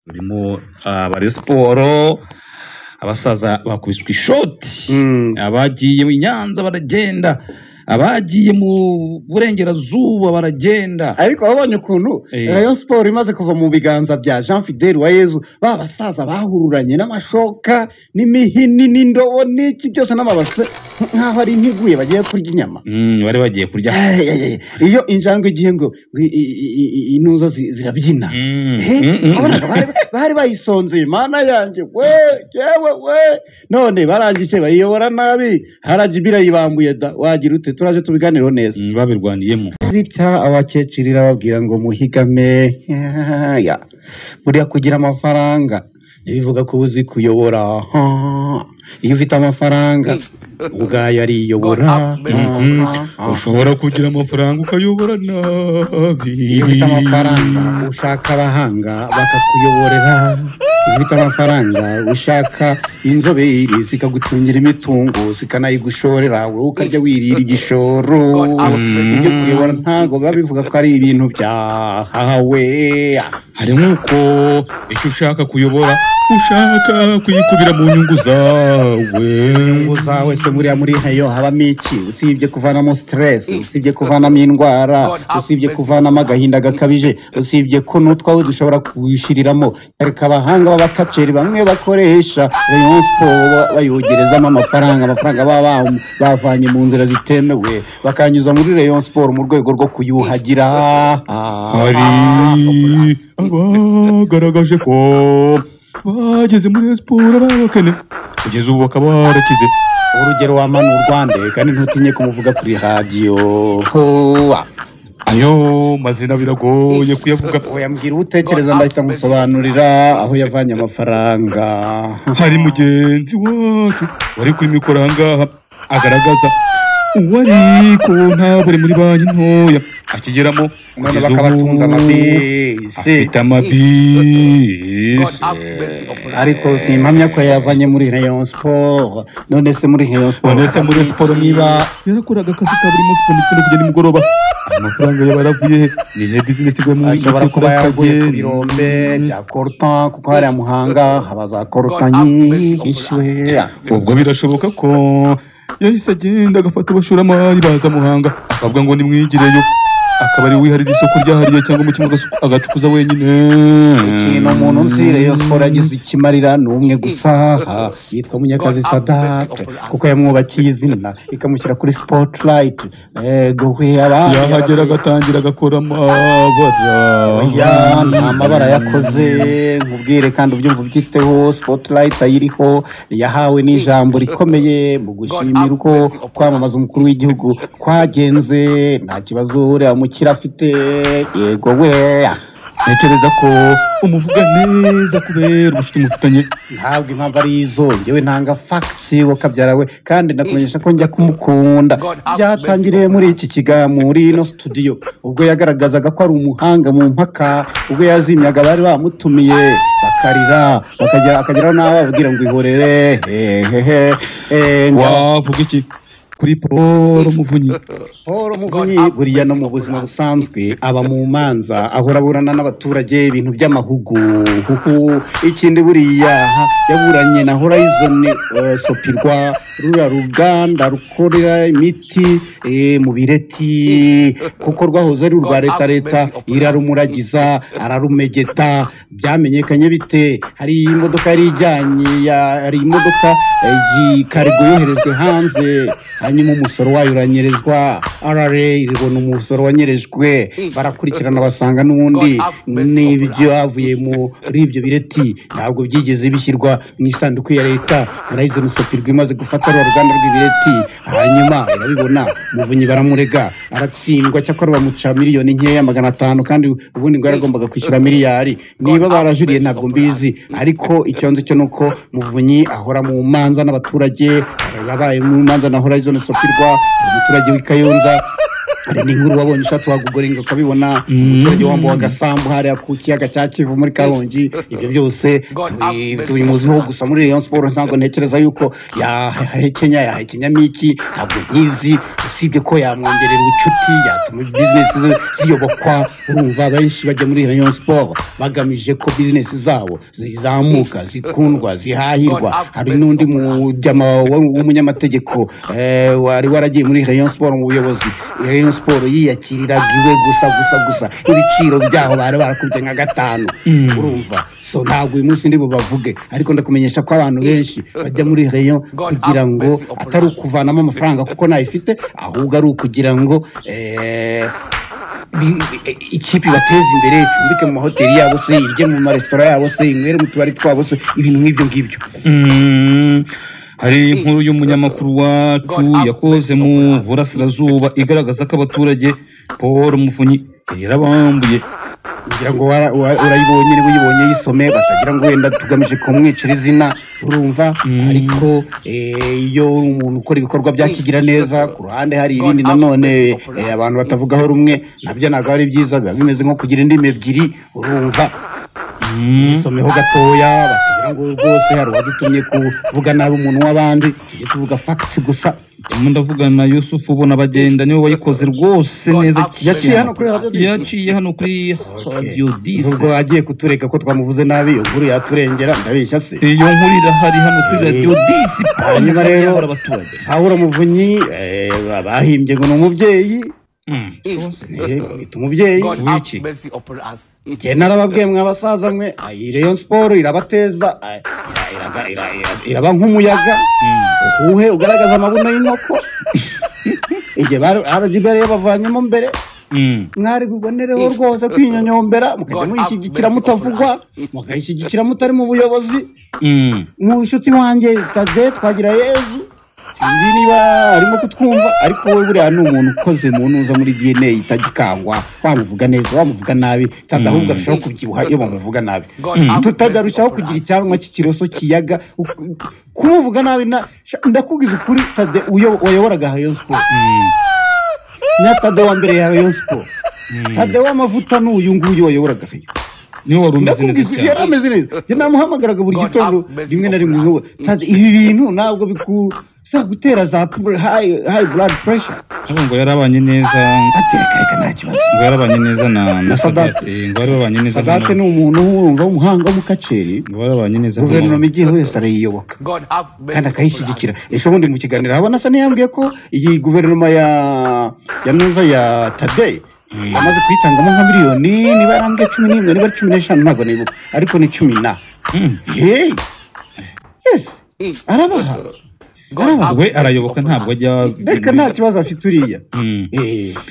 Rurimo aba Rayon Sport, abasaza bakubiswe ishoti, abagiye i Nyanza baragenda, abagiye mu burengerazuba baragenda. Ariko wabonye ukuntu Rayon Sport imaze kuva mu biganza bya Jean Fidel Uwayezu, ba basaza bahururanye n'amashoka n'imihini n'indobo n'iki byose n'amabase, nk'aho ari intiguye bagiye kurya inyama. Bari bagiye kurya. Iyo injangwe igiye ngo intuza zirabyina. Wabonaga bari bayisonzeye, mana yanjye we, yewe we. None barangije bayiyobora nabi, RGB irayibambuye da, wagira ute? Turaje tubiganiro neza. Babirwaniyemo. Zitya abakecuru irababwira ngo muhigame. Ya. Buriya kugira amafaranga ntibivuga ko uzi kuyobora. Iyo ufite amafaranga ubwayo ariyobora. Ushobora kugira amafaranga ukayobora nabi. Iyo ufite amafaranga ushaka abahanga bakakuyoborera. Iyo ufite amafaranga ushaka inzobere zikagucungira imitungo zikanayigushorera, wowe ukarya wirira igishoro. Ibyo kuyobora ntabwo biba bivuga ko ari ibintu byahawe. Hari nk'uko icyo ushaka kuyobora ushaka kuyikubira mu nyungu zawe. Inyungu zawe se buriya muri heyo habamo iki? Usibye kuvanamo stress, usibye kuvanamo indwara, usibye kuvanamo agahinda gakabije, usibye ko n'utwawe dushobora kuwishiriramo. Reka abahanga b'abakaceri bamwe bakoresha Rayon Sport bayogerezamo amafaranga, amafaranga baba bavanye mu nzira zitemewe bakanyuza muri Rayon Sport mu rwego rwo kuyuhagira. Hari abagaragaje ko bageze muri siporo ari abakene, kugeza ubu bakaba barakize. Urugero wamana u Rwanda, kandi ntutinye kumuvuga kuri radiyo. Ayo mazina biragoye kuyavuga. Oya, mbwira utekereza ndahita musobanurira aho yavanye amafaranga. Hari mugenzi wacu wari kuri mikoro ahangaha agaragaza uwari kontabure muri banki ntoya akigeramo, none bakabatunza amabisi, afite amabisi. Ariko simpamya ko yavanye muri Rayon Sport. None se muri Rayon Sport, none se muri siporo niba yarakoraga akazi ka buri munsi kuva mu gitondo kugera nimugoroba, amafaranga yaba yaravuye he? Ni ihe bizinesi igwa mu ashobora kuba yaraguye ku birombe bya coltan, kuko hariya Muhanga haba za coltan nyinshi. Ubwo birashoboka ko yahise agenda agafata abashoramari baza Muhanga, akavuga ngo nimwigireyo, akaba ari wiharira isoko ryahariye cyangwa mu kimwe agacukuza wenyine. Ikintu umuntu nzi Rayon Sport yagize ikimarira ni umwe gusa, yitwa Munyakazi Sadate, kuko yamwubakiye izina ikamushyira kuri spotlight. Ego we, abandi yahagera agatangira agakora amabara. Oya, nta mabara yakoze, nkubwire kandi ubyumva ubyiteho. Spotlight ayiriho yahawe n'ijambo rikomeye mu gushimira uko kwamamaza umukuru w'igihugu kwagenze. Nta kibazo uriya mukira afite. Yego we. Ntekereza ko umuvuga neza kubera ubucuti mufitanye. Ntabwo impamvu ari izo, njyewe ntanga facts wo kabyara we, kandi ndakumenyesha ko njya kumukunda. Byatangiriye muri iki kiganiro muri ino studio, ubwo yagaragazaga ko ari umuhanga mu mpaka, ubwo yazimyaga bari bamutumiye bakarira, bakajya akageraho n'abo bababwira ngo ihorere. Hehehe. Wavuga iki kuri Paul Muvunyi? Paul Muvunyi buriya no mu buzima busanzwe aba mu manza, ahora aburana n'abaturage ibintu by'amahugu. Ikindi buriya yaburanye na Horizon Sopirwa, ruriya ruganda rukorera imiti mu bireti, kuko rwahoze ari urwa leta, leta irarumuragiza ararumegeta. Byamenyekanye bite? Hari imodoka yari ijyanye, hari imodoka y'ikarego yoherejwe hanze, hanyuma umusoro wayo uranyerezwa, RRA ibona umusoro wanyerejwe, barakurikirana basanga n'ubundi n'ibyo bavuye muri ibyo bireti ntabwo byigeze bishyirwa mu isanduku ya leta. Horizon Sopirwa imaze gufata rwa ruganda rw'ibireti, hanyuma irabibona, Muvunyi baramurega aratsindwa, cyakora bamuca miliyoni nkeya 500, kandi ubundi ngo yaragombaga kwishyura miliyari. Niba barajuriye ntabwo mbizi, ariko icyo nzi cyo nuko Muvunyi ahora mu manza n'abaturage, yabaye mu manza na Horizon Sopirwa, umuturage w'i Kayonza Hari n'inkuru wabonye, ushatse wagugoringa ukabibona, umuturage wambuwe agasambu hariya ku kiyaga cya Kivu muri Karongi. Ibyo byose tubimuziho gusa muri Rayon Sport. Ntabwo ntekereza yuko yahekenya, yahekenyamo iki, ntabwo nkizi, usibye ko yamwongerera ubucuti, yatuma bizinesi ze ziyobokwa. Urumva benshi bajya muri Rayon Sport bagamije ko bizinesi zabo zizamuka, zikundwa, zihahirwa. Hari n'undi mujyama w'umunyamategeko wari waragiye muri Rayon Sport mu buyobozi, Rayon Sport yiyakiriraga iwe gusa gusa gusa, ibiciro byaho bari barakubye nka 5. Urumva, so ntabwo uyu munsi ndi bubavuge, ariko ndakumenyesha ko abantu benshi bajya muri Rayon kugira ngo atari ukuvanamo amafaranga kuko ntayifite, ahubwo ari ukugira ngo ikipe ibateze imbere, icumbike mu mahoteli yabo se, irye mu maresitora yabo se, inywere mu tubari twabo se, ibintu nk'ibyo ngibyo. Hari inkuru y'umunyamakuru wacu yakoze mu Burasirazuba igaragaza ko abaturage Paul Muvunyi yarabambuye. Ngira ngo urayibonye, niba uyibonye yisome, batagira ngo wenda tugamije kumwicira izina, urumva. Ariko iyo umuntu ukora ibikorwa bya kigira neza, ku ruhande hari ibindi nanone abantu batavugaho rumwe, nabyo ntabwo ari byiza, biba bimeze nko kugira indimi ebyiri, urumva. Isomeho gatoya, batagira ngo rwose hari uwadutumye kuvuga nabi umuntu w'abandi, tujye tuvuga facts gusa. Ndavuga na Yusufu ubona bagenda, niwe wayikoze rwose neza. Yaciye hano kuri Radio Dix. Yaciye hano kuri Radio Dix. Ubwo agiye kutureka ko twamuvuze nabi, iyo nkuru yaturengera, ndabeshya se? Iyo nkuru irahari hano kuri Radio Dix. Hanyuma rero abaturage Pawulo Muvunyi bahimbye ngo ni umubyeyi. Mwita umubyeyi wiki. Njye narababwiye mwe abasaza mwe, iyi Rayon Sport irabateza, iraba nk'umuyaga uhuhe ugaragaza amabuno y'inkoko. Igihe RGB yari yabavanyemo mbere, mwari bubonereho rwose kwinyonyombera, mukajya muyishyigikira mutavugwa, mukayishyigikira mutari mu buyobozi. Mu nshuti wanjye Tade Twagira Yezu, sinzi niba arimo kutwumva, ariko we buriya ni umuntu ukoze mu ntuza muri DNA itagikangwa, wamuvuga neza wamuvuga nabi, Tade ahubwo arushaho kubyibuha iyo bamuvuga nabi, tutagarushaho kugira icyanwa cy'ikiroso kiyaga kumuvuga nabi. Ndakubwiza ukuri, Tade wayoboraga Rayon Sport, na Tade wa mbere ya Rayon Sport, Tade w'amavuta n'uyu nguyu wayoboraga Rayon. Niwe wari umeze neza cyane. Yari ameze neza. Njye namuhamagaraga buri gitondo rimwe na rimwe, ibi bintu ntabwo gutera za high blood pressure. Ngo yarabanye neza. Ati reka nta kibazo. Ngo yarabanye neza na Sadate. Ngo yarabanye neza. Sadate ni umuntu wumva w'umuhanga w'umukaceri. Ngo yarabanye neza. Guverinoma igiye wese arayiyoboka kandi akayishyigikira. Ejo bundi mu kiganiro habona asa n'iyambwiye ko iyi guverinoma ya Nuza ya Tade amaze kuyitangamo nka miliyoni, niba yarambwiye 11, niba ari 15 ntabwo nibuka, ariko ni 10 na. Hey! Yes! Arabaha. We arayoboka ntabwo ajya. Reka nta kibazo afite uriya.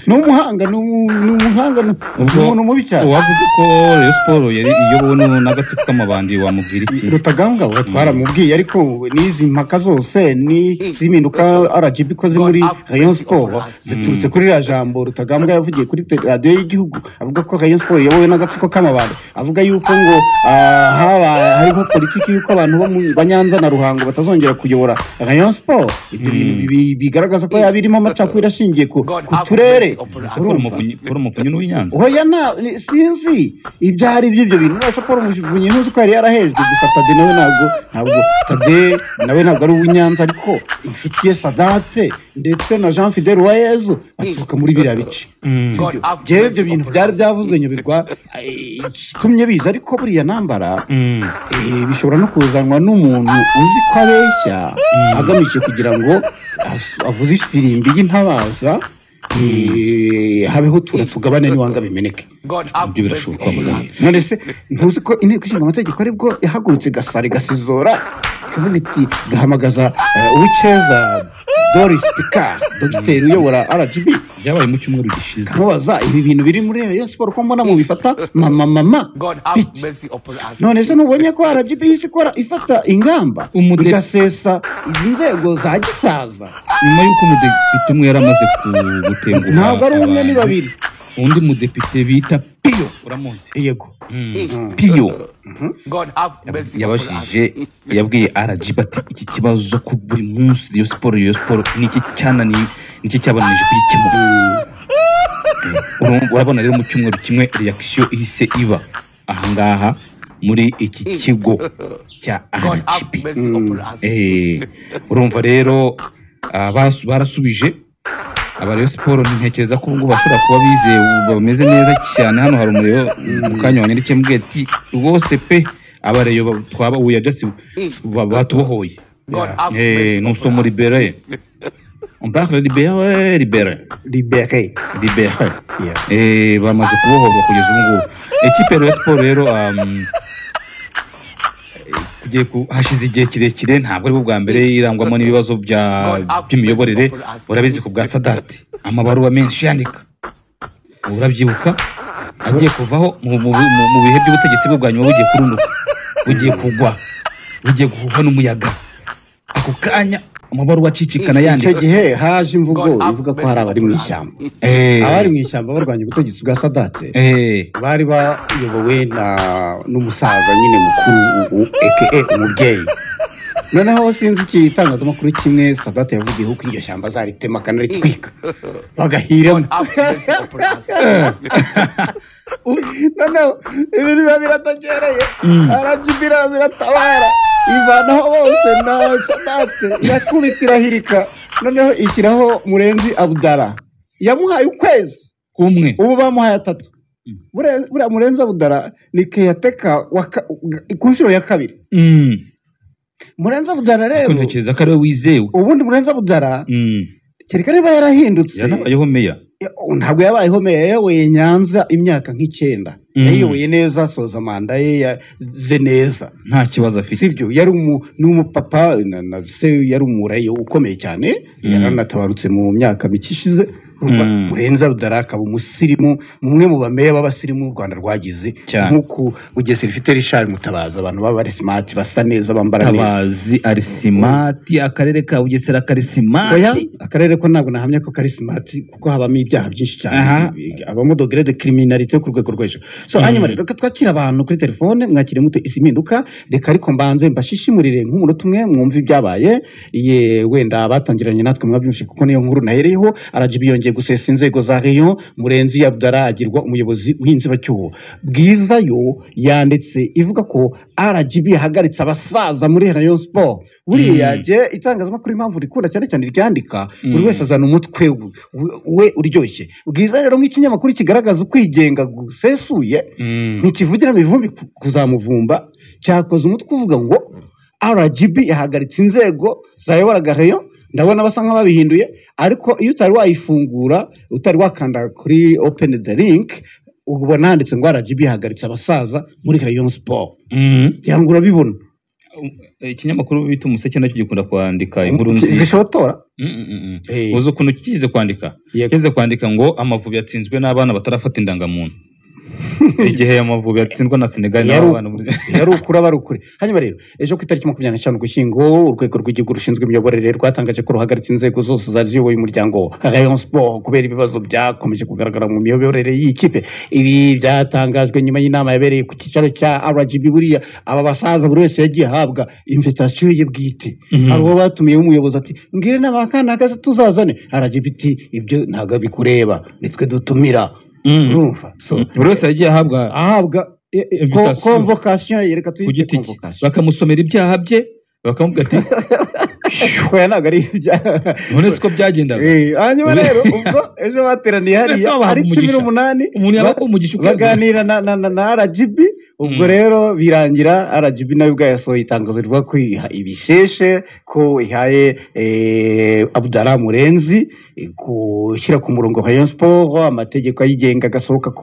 Ni umuhanga, ni umuhanga, ni umuntu mubi cyane. Wavuze ko Rayon Sport yari iyobowe n'agatsiko k'amabandi, wamubwira iki? Rutagambwa we twaramubwiye, ariko n'izi mpaka zose ni zimpinduka RGB ikoze muri Rayon Sport ziturutse kuri iriya jambo Rutagambwa yavugiye kuri radiyo y'igihugu, avuga ko Rayon Sport iyobowe n'agatsiko k'amabandi, avuga yuko ngo haba hariho politiki y'uko abantu bo mu Banyanza na Ruhango batazongera kuyobora Rayon Sport. Ibyo bintu bigaragaza ko yaba irimo amacakubiri ashingiye ku turere. Paul Muvunyi n'uw'Inyanza. Oya na sinzi ibyo ari byo ibyo bintu. Nasa Paul Muvunyi ntuzi ko yari yarahejwe gusa. Tade nawe ntabwo Tade nawe ntabwo ari uw'Inyanza, ariko inshuti ye Sadate ndetse na Jean Fidel Uwayezu baturuka muri biriya bice. Jewe ibyo bintu byari byavuzwe nyobirwa igitumye biza, ariko buriya nambara bishobora no kuzanwa n'umuntu uzi ko abeshya agamije kugira ngo avuze ifirimbi y'intabaza, habeho tura tugabane niwanga bimeneke. Ibyo birashoboka. None se ntuzi ko inteko ishinga amategeko aribwo yahagurutse gasari gasizora ikavuga iti gahamagaza Uwicyeza Doris Picard, dogiteri uyobora RGB. Byabaye mu cyumweru gishize. Kamubaza ibi bintu biri muri Rayon Sport ko mbona mubifata mama mama. None se ntubonye ko RGB yise ikora ifata ingamba igasesa izi nzego za gisaza? Nyuma y'uko umudepite umwe yari amaze gutenguha, ntabwo ari umwe ni babiri, undi mudepite bita Piyo, uramuzi? Yego. Piyo yabajije, yabwiye RGB ati iki kibazo ko buri munsi Rayon Sport, Rayon Sport niki cyananiye, niki cyabananije kugikemura? Urabona rero mu cyumweru kimwe reaction ihise iba ahangaha muri iki kigo cya RGB. Urumva rero barasubije aba Rayon Sport, ntekereza ko ubu ngubu bashobora kuba bizeye, bameze neza cyane. Hano hari umuriro mu kanya wanyandikiye mbwiye ati rwose pe aba Rayon twaba we are just batubohoye. Nous sommes libérés. On parle libéré, libéré. Libéré. Libéré. Bamaze kubohorwa kugeza ubu ngubu. Ekipe ya Rayon Sport rero hashize igihe kirekire, ntabwo ari bwo bwa mbere irangwamo n'ibibazo by'imiyoborere. Urabizi ku bwa Sadati amabaruwa menshi yandika, urabyibuka agiye kuvaho mu bihe by'ubutegetsi bwe bwa nyuma, bugiye kurunduka, bugiye kugwa, bugiye guhuhwa n'umuyaga. Ako kanya amabaruwa acicikana yandika. Icyo gihe haje imvugo ivuga ko hari abari mu ishyamba, abari mu ishyamba barwanya ubutegetsi bwa Sadate, bari bayobowe n'umusaza nyine mukuru aka umubyeyi. Noneho sinzi iki itangazamakuru kimwe Sadate yavugiyeho ko iryo shyamba azaritema akanaritwika bagahiramo. Noneho ibintu biba biratagereye, RGB iratabara ivanaho bose na Sadate irakubita irahirika. Noneho ishyiraho Murenzi Abdallah, yamuhaye ukwezi kumwe, ubu bamuhaye 3. Buriya Murenzi Abdallah ni keyateka ku nshuro ya 2. Murenzi Abdallah rero ntekereza ko ariwe wizewe. Ubundi Murenzi Abdallah kereka niba yarahindutse, yanabayeho meya. Ntabwo yabayeho meya, yayoboye Nyanza imyaka nk'9, yayoboye neza, asoza manda ye yaze neza, nta kibazo afite. Sibyo, yari n'umupapa na se yari umurayo ukomeye cyane, yaranatabarutse mu myaka mike ishize. Murenzi Abdallah akaba umusirimu, umwe mu bameya b'abasirimu u Rwanda rwagize, nk'uko Bugesera ifite Richard Mutabazi, abantu baba bari smart, basa neza, bambara neza. Mutabazi ari smart, akarere ka Bugesera kari smart. Akarere ko ntabwo nahamya ko kari smart, kuko habamo ibyaha byinshi cyane, habamo degré de criminalité ku rwego rwo hejuru. So hanyuma rero reka twakira abantu kuri telefone, mwakire mute izi mpinduka. Reka ariko mbanze mbashishimurire nk'umunota umwe mwumve ibyabaye. Ye wenda batangiranye natwe mwabyumvise kuko niyo nkuru nahereyeho. RGB yongeye gusesa inzego za Rayon, Murenzi Abdallah agirwa umuyobozi w'inzibacyuho. Bwiza yo yanditse ivuga ko RGB yahagaritse abasaza muri Rayon Sport. Buriya je itangazamakuru impamvu rikunda cyane cyane ryandika, buri wese azana umutwe we uryoshye. Bwiza rero nk'ikinyamakuru kigaragaza ukwigenga gusesuye, ntikivugira imivumbi kuzamuvumba, cyakoze umutwe uvuga ngo RGB yahagaritse inzego zayoboraga Rayon. Ndabona basa nk'ababihinduye, ariko iyo utari wayifungura, utari wakanda kuri open the link, ubona handitse ngo RGB yahagaritse abasaza muri Rayon Sport. Ngira ngo urabibona. Ikinyamakuru bita Umuseke nacyo gikunda kwandika inkuru nziza zishotora. Uzi ukuntu kize kwandika? Kize kwandika ngo Amavubi yatsinzwe n'abana batarafata indangamuntu. Igihe Amavubi yatsindwa na Senegal n'abana yari ukuri abari ukuri. Hanyuma rero ejo ku itariki 25 Ugushyingo, urwego rw'igihugu rushinzwe imiyoborere rwatangaje ko ruhagaritse inzego zose zari ziyoboye umuryango Rayon Sport kubera ibibazo byakomeje kugaragara mu miyoborere y'ikipe. Ibi byatangajwe nyuma y'inama yabereye ku cyicaro cya RGB. Buriya aba basaza buri wese yagiye ahabwa invitation ye bwite. Hari uwo batumiye umuyobozi ati mbwire n'abakana kaza tuzazane. RGB iti ibyo ntabwo bikureba, nitwe dutumira. Urumva? So buri wese yagiye ahabwa convocation, yereka tuyite convocation, bakamusomera ibyaha bye, bakamubwira ati oya ntabwo ari ibyaha. None siko byagendaga. Hanyuma rero ubwo ejo bateraniye hariya ari 18, umuntu yaba umugisha baganira na RGB. Ubwo rero birangira RGB nayo ubwayo yasohoye itangazo rivuga ko ibisheshe, ko ihaye Abdallah Murenzi gushyira ku murongo Rayon Sport, amategeko ayigenga agasohoka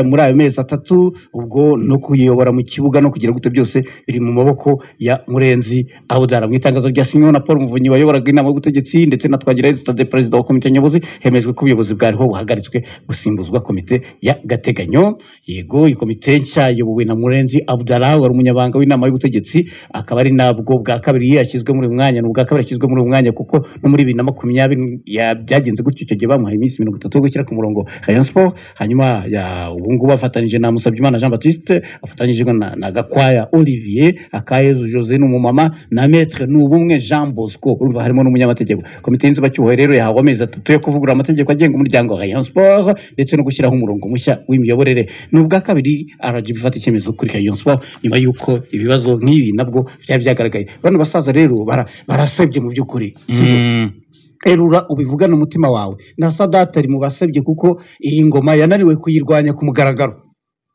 muri ayo mezi 3, ubwo no kuyiyobora mu kibuga no kugira gute byose biri mu maboko ya Murenzi Abdallah. Mu itangazo ryasinywe na Paul Muvunyi wayoboraga inama y'ubutegetsi ndetse na Twagirayezu Stade perezida wa komite nyobozi, hemejwe ko ubuyobozi bwariho buhagaritswe gusimbuzwa komite ya gateganyo. Yego, iyi komite nshya iyobowe na na Murenzi Abdallah wari umunyabanga w'inama y'ubutegetsi, akaba ari nabwo bwa kabiri yashyizwe muri uyu mwanya. Ni ubwa kabiri yashyizwe muri uyu mwanya kuko no muri 2020 byagenze gutyo. Icyo gihe bamuhaye iminsi 30 yo gushyira ku murongo Rayon Sport. Hanyuma ubu ngubu afatanyije na Musabyimana Jean Baptiste, afatanyije na Gakwaya Olivier, Akayezu Jose n'umumama, na Maître Nubumwe Jean Bosco. Urumva harimo n'umunyamategeko. Komite y'inzibacyuho rero yahawe amezi 3 yo kuvugurura amategeko agenga umuryango wa Rayon Sport ndetse no gushyiraho umurongo mushya w'imiyoborere. Ni ubwa kabiri RGB ifata icyemezo kuri Rayon Sport nyuma y'uko ibibazo nk'ibi nabwo byari byagaragaye. Bano basaza rero barasebye mu by'ukuri. Erura ubivugane umutima wawe. Na Sadat ari mu basebye kuko iyi ngoma yananiwe kuyirwanya ku mugaragaro,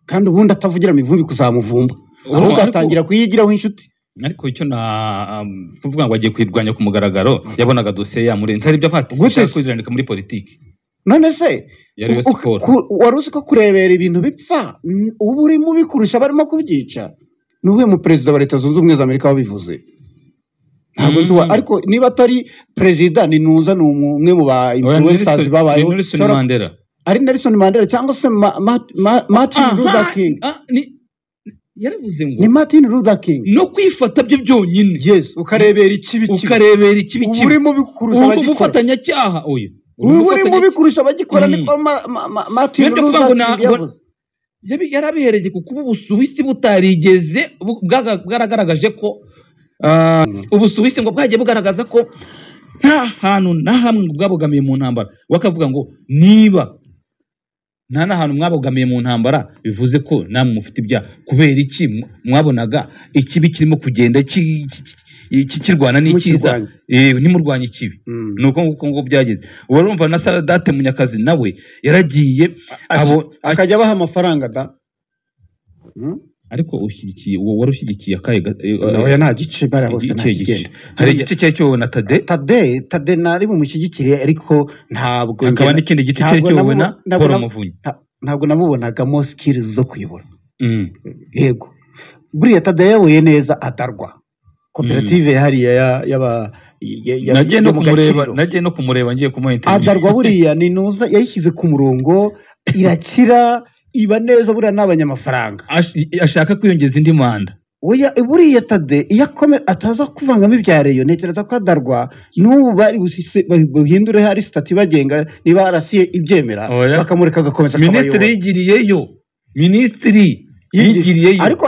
kandi ubundi atavugira mivumbi kuzamuvumba, ahubwo atangira kuyigiraho inshuti. Ariko icyo na kuvuga ngo agiye kuyirwanya ku mugaragaro, yabonaga dosiye yamurenze, hari ibyo afata ashaka kwizirandika muri politiki. None se wari uzi ko kurebera ibintu bipfa uba uri mubi kurusha barimo kubyica? Ni uwuhe mu perezida wa Leta Zunze Ubumwe za Amerika wabivuze? Ntabwo nzi, ariko niba atari perezida ni nuza ni umwe mu ba influencers babayeho. Nelson Mandela. Ari Nelson Mandela cyangwa se Martin Luther King. Yaravuze ngo ni Martin Luther King. No kwifata byo byonyine. Yes, ukarebera ikibi kibi. Ukarebera ikibi kibi. Uri mubi kurusha abagikora. Umufatanyacyaha oya. Uri mubi kurusha abagikora, niko Martin Luther King yavuze. Yarabihereye ku kuba Ubusuwisi butarigeze bwaragaragaje ko Ubusuwisi ngo bwagiye bugaragaza ko nta hantu na hamwe bwabogamiye mu ntambara. Bakavuga ngo niba nta n'ahantu mwabogamiye mu ntambara, bivuze ko namwe mufite ibyaha. Kubera iki mwabonaga ikibi kirimo kugenda kirwana n'ikiza, ntimurwanye ikibi? Ni uko nguko ngo byageze. Urumva na Sadate Munyakazi nawe yaragiye akajya abaha amafaranga da. Ariko ushyigikiye uwo wari ushyigikiye akaye oya nta gice bara hose nta kigenda. Hari igice cyari cyowe na Tade. Tade nari bumushyigikire, ariko ntabwo hakaba n'ikindi gice cyari cyowe na Paul Muvunyi. Ntabwo namubonagamo skills zo kuyobora. Yego, buriya Tade yayoboye neza adarwa koperative hariya yaba nagiye no kumureba ngiye kumuha interview. Adarwa buriya ni nuza yayishyize ku murongo irakira iba neza. Buriya n'abanyamafaranga ashaka kwiyongeza indi manda. Oya, buriya Tade iyo ataza kuvangamo ibya Rayon, ntekereza ko adarwa n'ubu bari buhindure hari sitati bagenga niba arasiye ibyemera bakamureka agakomeza akabayobora. Minisitiri yigiriyeyo, minisitiri yigiriyeyo, ariko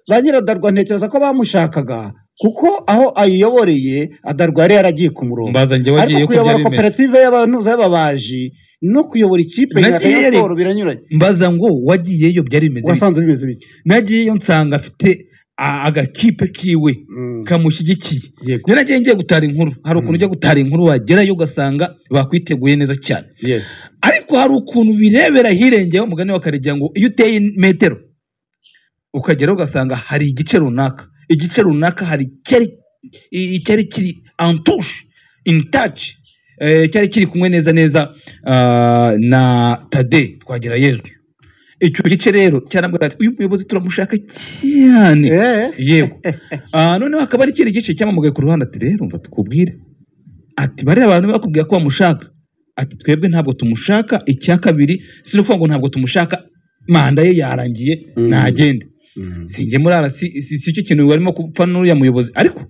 ba nyiradarwa ntekereza ko bamushakaga kuko aho ayiyoboreye adarwa yari yaragiye ku murongo. Ariko kuyobora koperative y'abantuza y'ababaji no kuyobora ikipe ya Rayon Sport biranyuranye. Mbaza ngo wagiyeyo byari bimeze bite? Wasanze bimeze bite? Nagiyeyo nsanga afite agakipe kiwe kamushyigikiye. Naragiye ngiye gutara inkuru. Hari ukuntu ujya gutara inkuru wagerayo ugasanga bakwiteguye neza cyane. Ariko hari ukuntu birebera hirengeyeho umugani wa Karegeya ngo iyo uteye metero ukageraho ugasanga hari igice runaka, igice runaka hari icyari kiri en touche, in touch, cyari kiri kumwe neza neza na Tade Twagirayezu. Icyo gice rero cyarambwira ati uyu muyobozi turamushaka cyane. Yego. Noneho hakaba ari ikindi gice cyamamaye ku ruhande ati rero umva tukubwire, ati bariya abantu bakubwiye ko bamushaka, ati twebwe ntabwo tumushaka. Icya kabiri si no kuvuga ngo ntabwo tumushaka, manda ye yarangiye ntagende. Sinjye muri RC si cyo kintu barimo gupfa n'uriya muyobozi, ariko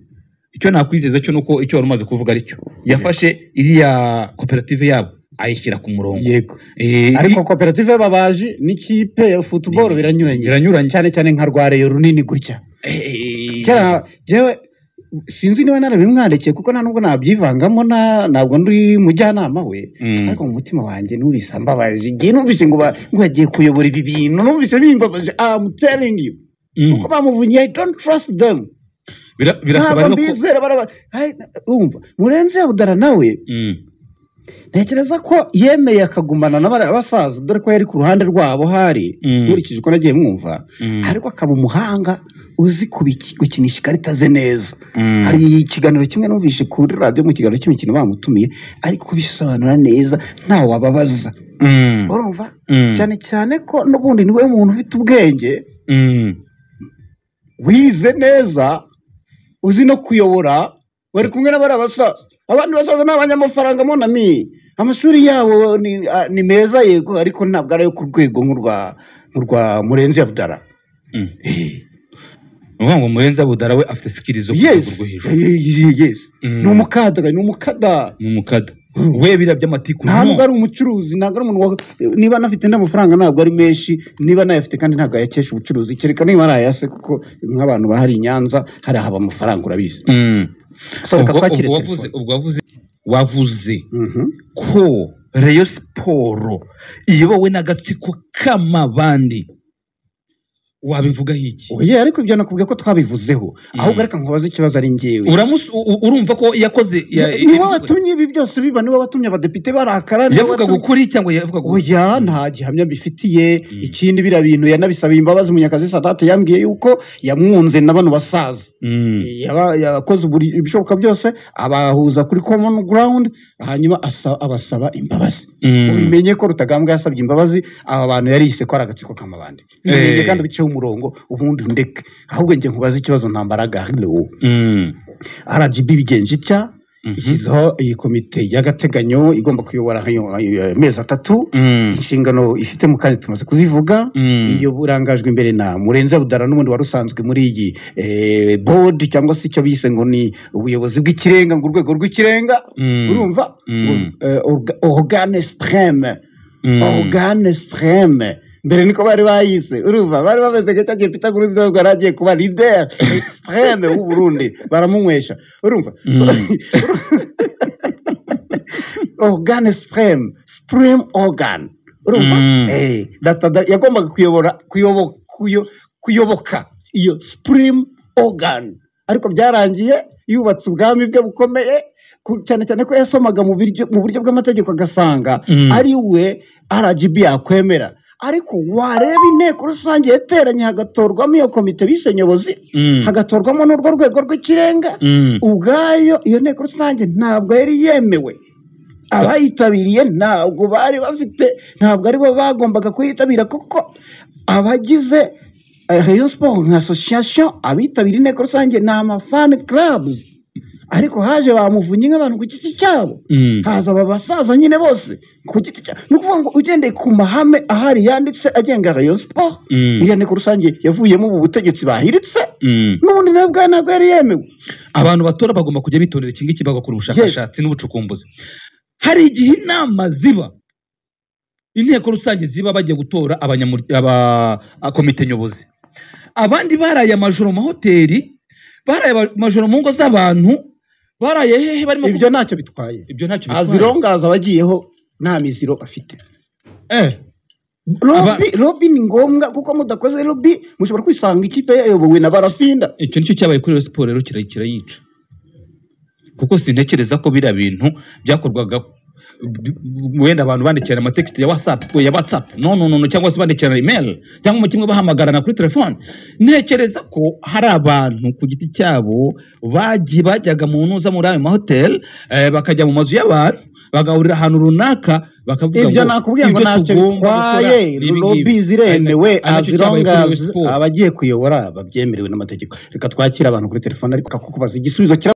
icyo nakwizeza cyo nuko icyo wari umaze kuvuga aricyo yafashe iriya koperative yabo ayishyira ku murongo. Yego. Ariko koperative y'ababaji n'ikipe ya football biranyuranye cyane cyane nka rwa Rayon runini gutya. Kera jewe sinzi niba narabimwandikiye kuko nta nubwo nabyivangamo, ntabwo ndi mujyanama we, ariko mu mutima wanjye numvise ambabaje. Igihe numvise ngo bagiye kuyobora ibi bintu numvise bimbabaje. I'm telling you, kuko bamuvunye. I don't trust them. Birasaba rero ko umva Murenzi Abdallah nawe ntekereza ko yemeye akagumana n'abasaza, dore ko yari ku ruhande rwabo hari nkurikije uko nagiye mwumva, ariko akaba umuhanga uzi gukinisha ikarita ze neza. Hari ikiganiro kimwe numvise kuri radiyo mu kiganiro cy'imikino bamutumiye, ariko kubisobanura neza ntawe wababaza. Urumva cyane cyane ko n'ubundi niwe muntu ufite ubwenge, wize neza, uzi no kuyobora. Bari kumwe n'abari abasaza. Abandi basaza ni abanyamafaranga mon ami, amashuri yabo ni meza yego, ariko ntabwo ari ayo ku rwego nk'urwa Murenzi Abdallah. Uvuga ngo Murenzi Abudara we afite skills zo ku rwego rwo hejuru. Yes. Ni umukada, ni umukada. Ni umukada. We biriya by'amatiku ntabwo ari umucuruzi, ntabwo ari umuntu, niba anafite n'amafaranga ntabwo ari menshi, niba anayafite kandi ntabwo ayakesha ubucuruzi, kereka niba ari ayase, kuko nk'abantu bahari i Nyanza hari ahaba amafaranga, urabizi. Ubwo wavuze ko Rayon Sport iyobowe n'agatsiko k'amabandi, wabivugaho iki? Oya, ariko ibyo nakubwiye ko twabivuzeho. Ahubwo reka nkubaze ikibazo ari njyewe. Urumva ko yakoze, niwe watumye ibi byose biba, niwe watumye abadepite barakara. Yavugaga ukuri cyangwa yavugaga? Oya, nta gihamya mbifitiye. Ikindi biriya bintu yanabisabiye imbabazi Munyakazi Sadate, yambwiye yuko yamwunze na bano basaza, yakoze ibishoboka byose abahuza kuri common ground, hanyuma abasaba imbabazi. Ubimenye ko Rutagambwa yasabye imbabazi aba bantu yarise ko ari agatsiko k'amabandi. Bimenye kandi bice umurongo, ubundi ndeke. Ahubwo njye nkubaza ikibazo ntambara Leo. RGB bigenje itya, ishyizeho iyi komite y'agateganyo igomba kuyobora amezi 3, inshingano ifite mu kanya tumaze kuzivuga. Iyo burangajwe imbere na Murenzi Abudara n'ubundi wari usanzwe muri iyi board, cyangwa se icyo bise ngo ni ubuyobozi bw'ikirenga, ngo urwego rw'ikirenga, urumva, organe supreme, organe supreme mbere niko bari bayise, urumva bari bameze nka cyagiye Peter Nkurunziza ubwo yari agiye kuba leader supreme w'u Burundi, baramunywesha, urumva, organe supreme, supreme organ, urumva, yagombaga kuyobora, kuyoboka iyo supreme organ, ariko byarangiye yubatse ubwami bwe bukomeye, cyane cyane ko yasomaga mu buryo bw'amategeko agasanga ari we RGB yakwemera. Ariko wareba inteko rusange yateranye hagatorwamo iyo komite bise nyobozi, hagatorwamo n'urwo rwego rw'ikirenga, ubwayo iyo nteko rusange ntabwo yari yemewe. Abayitabiriye ntabwo bari bafite, ntabwo aribo bagombaga kuyitabira, kuko abagize Rayon Sport nka association abitabira inteko rusange ni ama fan clubs. Ariko haje bamuvunye nk'abantu ku giti cyabo, haza aba basaza nyine bose ku giti cyabo. Ni ukuvuga ngo ugendeye ku mahame ahari yanditse agenga Rayon Sport, iyo nteko rusange yavuyemo ubu butegetsi bahiritse, n'ubundi nabwo ntabwo yari yemewe. Abantu batora bagomba kujya bitorera iki ngiki, bagakora ubushakashatsi n'ubucukumbuzi. Hari igihe inama ziba, inteko rusange ziba bagiye gutora komite nyobozi, abandi baraye amajoro mu mahoteli, baraye amajoro mu ngo z'abantu, baraye hehe barimo. Ibyo ntacyo bitwaye, ibyo ntacyo bitwaye. Azirongaza abagiyeho nta miziro afite. Lobby ni ngombwa, kuko mudakoze lobby mushobora kwisanga ikipe yayobowe na Barafinda. Icyo nicyo cyabaye kuri Rayon Sport rero, kirayica, kuko sintekereza ko biriya bintu byakorwaga wenda abantu bandikirana amatekisite ya WhatsApp, no no no, cyangwa se bandikirana email, cyangwa mu kimwe bahamagarana kuri telefone. Ntekereza ko hari abantu ku giti cyabo bajyaga mu ntuza muri ayo mahoteli, bakajya mu mazu y'abantu, bagahurira ahantu runaka, bakavuga ngo ibyo nakubwiye ngo ntacyo bitwaye, lobby ziremewe, azirongaza abagiye kuyobora babyemerewe n'amategeko. Reka twakire abantu kuri telefone, ariko kukubaza igisubizo.